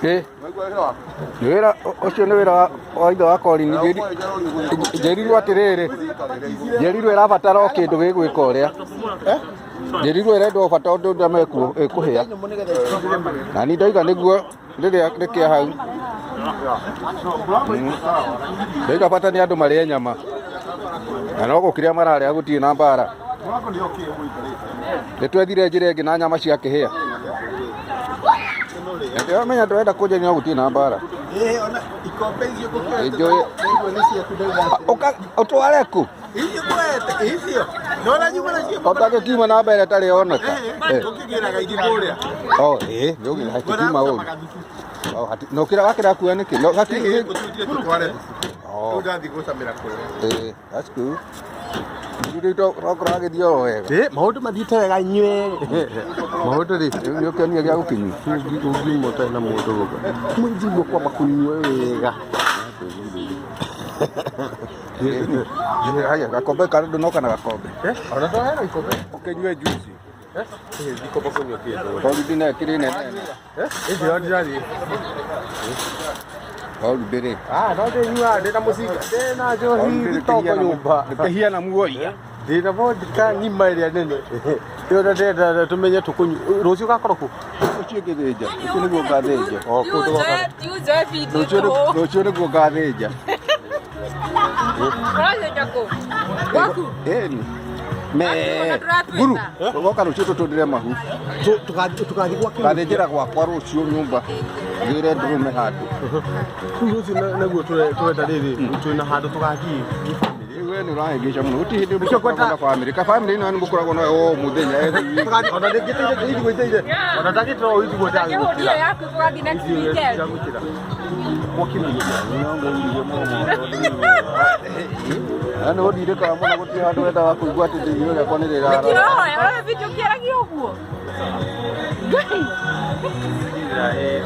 Ĩ nĩ wĩra ũcio, nĩ wĩra wa ithe wa Colin. Njĩrirwo atĩrĩrĩ, njĩrirwo ĩrabatara o kĩndũ gĩgwĩka ũrĩa njĩrirwo ĩrendwo, bata ũndũ ũrĩa mekuo ĩkũhĩa, na ni ndauga nĩguo rĩrĩa rĩkĩa hau. Ndauga bata nĩ andũ marĩe nyama, na no gũkĩrĩa mararĩa, gũtirĩ na mbara. Nĩ twethire njĩra ĩngĩ na nyama ciakĩhĩa. Ndĩramenya ndũrenda kũnjenia, no gũtirĩ na mbara. Ikombe icio ngũkũhete. Enjoy. Ndaigua nĩ ciaku, ndauga atĩrĩ. Ũtware kũ? Icio ngũhete icio nona nyuma nacio. Ũtangĩkiuma na mbere ĩtarĩ oneka. Tũkĩgĩraga ingĩ kũrĩa. Oh, ĩ nĩ hakiuma ũru. Oh, no kĩra gakĩra kua nĩkĩ? No gakĩ. Gũtutire tũtware thubu. Oh. Rĩu ndathiĩ gũcamĩra kũrĩa. Ĩ, that's good. Rĩu tokorwo agĩthiĩ o wega. Ĩ, maũndũ mathiĩte wega inyuĩ maũndũ rĩ. Rĩu nĩ ũkĩonire gĩa gũkĩnyua. Ũngiuma ũtarĩ na mũndũ gũkũ mũnjigua kwamba kũnyua wega. Haya, gakombe kana ndũnoka na gakombe? Ona twaheana ikombe. Ũkĩnyue juice. Ndikomba kũnyua kĩndũ. Tondũ ndine ĩkĩrĩ nene. Ĩndĩ ndirathiĩ. Tondũ ndĩrĩ. Ah, no ndĩnyua ndĩna mũcinga, ndĩna njohi gĩtoko nyũmba. Ndĩkĩhiana muoia. Ndĩna vodka ng'ima ĩrĩa nene ĩyo, na ndĩrenda tũmenye tũkũnyua rũciũ gakorwo kũ. Ũcio ngĩthĩnja. Ũcio nĩguo ngathĩnja. O kũu tũgoka. Rũciũ rũciũ nĩguo ngathĩnja. Ĩni. Me. Guru. Tũgoka rũciũ tũtũndĩre mahu. Tũgathiĩ gwa kĩmũtia. Ngathĩnjĩra gwakwa rũciũ nyũmba. Ngĩre ndũrũme handũ. Rĩu rũciũ naguo tũrenda rĩrĩ twĩna handũ tũgathiĩ gĩ family. Rĩu we nĩ ũrahĩngĩca mũno. Gũtirĩ hĩndĩ mũkoragwo na family. Ka family ĩno nĩ mũkoragwo nayo o mũthenya every week. Tũgathiĩ ona ndĩngĩteire ithiguo iteire ona ndagĩtĩra o ithiguo ndagĩgũkĩra. Ndagũkĩra gwa kĩmũtia. Na nĩ ũndirĩkaga mũno, gũtirĩ handũ wendaga kũigua atĩ irio rĩakwa nĩ rĩrara. Eh.